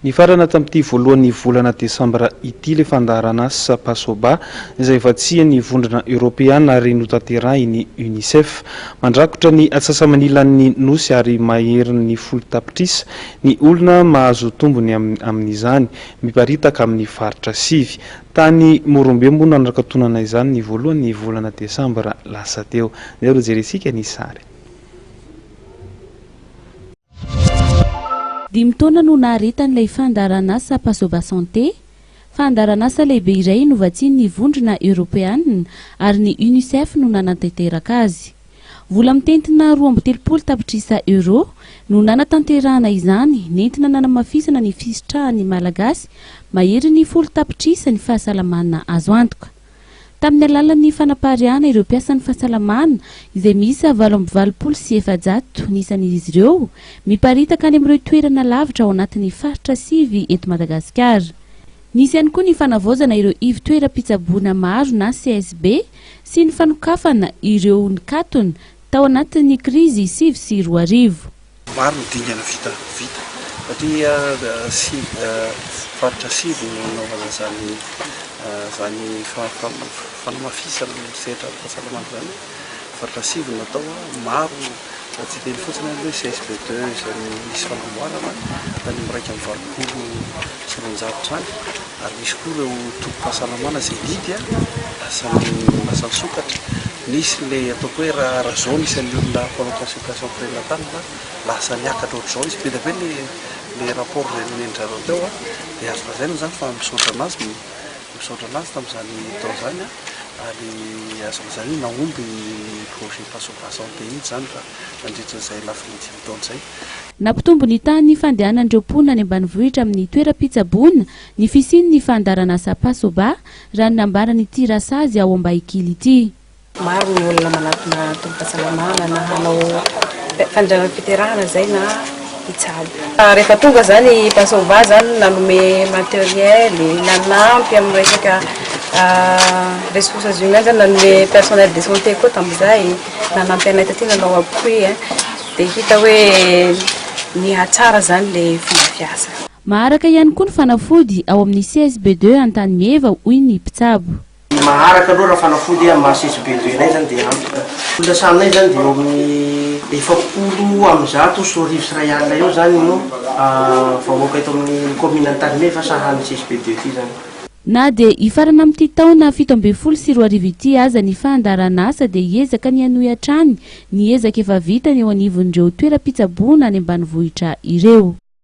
Nifarana tamin'ity voalohan'ny volana desambra ity ilay fandaharanasa Pasoba izay vatsian'ny Vondrona Eoropeana ary notanterahin'ny Unicef. Mandrakotra ny atsasa-manilan'ny Nosy ary maherin'ny 10 tapitrisa ny olona mahazo tombony amin'izany, miparitaka amin'ny faritra sivy. Tany Morombe moa no nanakatonana izany ny voalohan'ny volana desambra lasa teo. Ndeha aloha jerentsika ny sary. Dimy taona no naharetan'ilay fandaharanasa Pasoba Santé, fandaharanasa lehibe iray novatsian'ny Vondrona Eoropeanina ary ny Unicef no nanatanteraka azy. Vola mitentina 32 tapitrisa euros no nanatanterahana izany nentina nanamafisana ny fisitrahan'ny Malagasy maherin'ny 10 tapitrisa ny fahasalamana azo antoka. Tamin'ny alalan'ny fanapariahana ireo mpiasan'ny fahasalamana izay miisa 488 ny isan'izy ireo, miparitaka any amin'ireo toerana lavitra ao anatin'ny faritra sivy eto Madagasikara. Nisy ihany koa ny fanavaozana ireo ivon-toeram-pitsaboana maro na CSB sy ny fanokafana ireo nikatona tao anatin'ny krizy 2009. Maro ny dingana vita vita satria sivy faritra sivy no nanaovana izany izany fanamafisana ny sehatra ara-pahasalamana izany. Faritra sivy no natao, maro raha tsy hiteny fotsiny ary hoe CSB deux izay nisy fanamboarana tany amin'ny 281 hatrany ary misy koa ireo tobim-pahasalamana izay nihidy lasa lasa nisokatra. Nisy ilay ataoko hoe raha raha zao ny isan'ny olona mpanao consultation prénatale lasa niakatra ohatr'izao izy. Be dia be le le rapport izay nomen-dry zareo teo dia azo lazaina izany fa misaotra an'azy misaotra an'azy tamin'izany tao izany ary azo lazaina hoe nahomby iny projet Pasoba Santé iny izany raha nandritra izay lafiny dimy taona izay. Nampitombo ny tahan'ny fandehanan'ireo mponina any ambanivohitra amin'ny toeram-pitsaboana ny fisian'ny fandaharanasa Pasoba, raha ny nambaran'ity rasazy ao Ambahikily ity. Maro ny olona manatona tobim-pahasalamana na hanao fandrindrana-piterahana izay na hitsabo. Rehefa tonga izany i Pasoba izany nanome matériel, nanampy amin'ny resaka ressources humaines izany, nanome personnel de santé koa tamin'izay, nanampy anay taty nanao appui dia hita hoe nihatsara izany ilay fomba fiasa. Maharaka ihany koa ny fanafody ao amin'ny CSB deux Antanimeva hoy ny mpitsabo. Ny maharaka aloha raha fanafody amin'ny maha CSB deux anay zany dia ampy ka. Olona sahanay zany dia eo amin'ny 2140 eo zany no vahoaka eto amin'ny kaominina Antanimeva sahanin'ny CSB deux ity zany. Na dia hifarana amin'ity taona 2017 ity aza ny fandaharanasa dia hiezaka ny hanohy hatrany ny ezaka efa vitany eo anivon'ireo toeram-pitsaboana any ambanivohitra ireo.